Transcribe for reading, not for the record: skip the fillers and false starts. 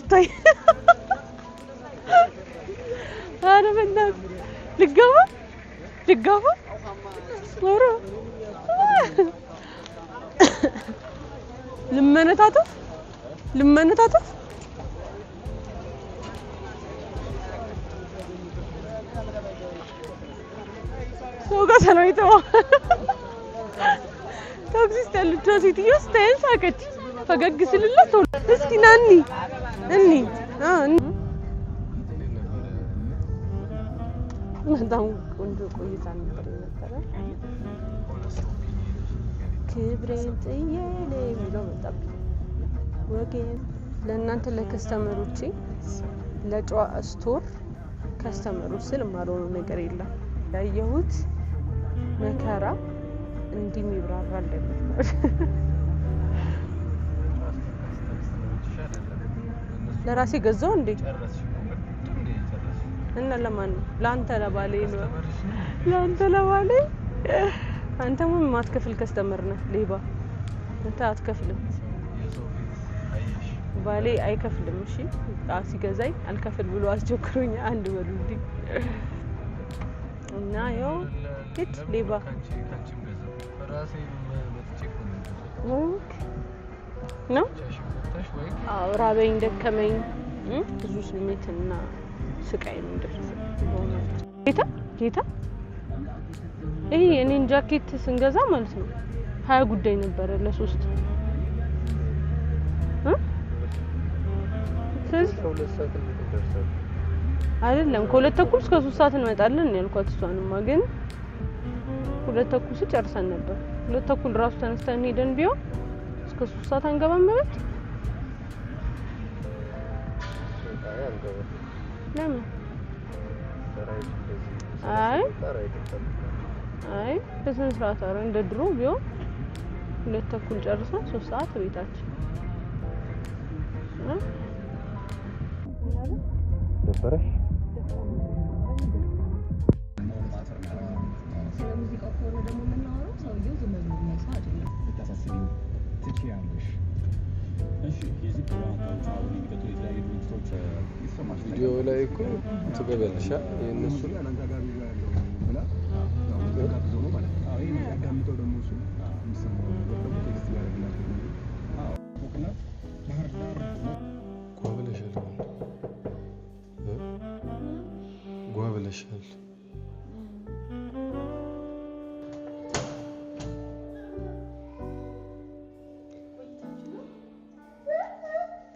አታይ። ኧረ በእናትህ ልገባ ልገባ ኧረ ልመነታተፍ ልመነታተፍ። ሰው ጋር ሰላም ታክሲ ውስጥ ያለችዋ ሴትዮ ስታየን ሳቀች። ፈገግ ስልላት እስኪ ናኒ እኒ በጣም ቆንጆ ቆይታ ነበር የነበረ። ክብሬን ጥዬ የሚለው መጣብኝ። ወጌን ለእናንተ ለ customer ኦቼ ለጨዋ store customer ኦች ስል የማልሆነው ነገር የለም። ያየሁት መከራ እንዲህ የሚብራራ እንዳይመስላችሁ። ለራሴ ገዛው እንዴ? እና ለማን ነው? ለአንተ ለባሌ ነው። ለአንተ ለባሌ። አንተም የማትከፍል customer ነህ፣ ሌባ። አንተ አትከፍልም። ባሌ አይከፍልም። እሺ ሲገዛኝ አልከፍል ብሎ አስቸግሮኝ አንድ በሉልኝ እና ያው ሂድ ሌባ ነው። አዎ ራበኝ፣ ደከመኝ፣ ብዙ ስሜትና ስቃይ ነው የደረሰብኝ። ጌታ ጌታ ይሄ የኔን ጃኬት ስንገዛ ማለት ነው 20 ጉዳይ ነበረ ለሶስት። አይደለም ከ2:30 እስከ 3 ሰዓት እንመጣለን ያልኳት እሷንማ፣ ግን 2:30 ሲጨርሰን ነበር። 2:30 ራሱ ተነስተን ሄደን ቢሆን እስከ 3 ሰዓት አንገባም ማለት ለምን? አይ አይ በስነ ስርዓት ኧረ እንደ ድሮ ቢሆን 2:30 ጨርሰን 3 ሰዓት ቤታችን ነበረሽ። ስለ ሙዚቃው ከሆነ ደግሞ የምናወራው ሰውየው ዝም ብሎ የሚያይ ሰው አይደለም። ልታሳስቢው ትችያለሽ። እሺ የዚህ ፕሮግራም አካሎች አሁን የሚቀጥሉ የተለያዩ ድርጅቶች ይሰማል። ቪዲዮ ላይ እኮ ትገቢያለሽ የእነሱ ጓ ብለሻል። ጓ ብለሻል።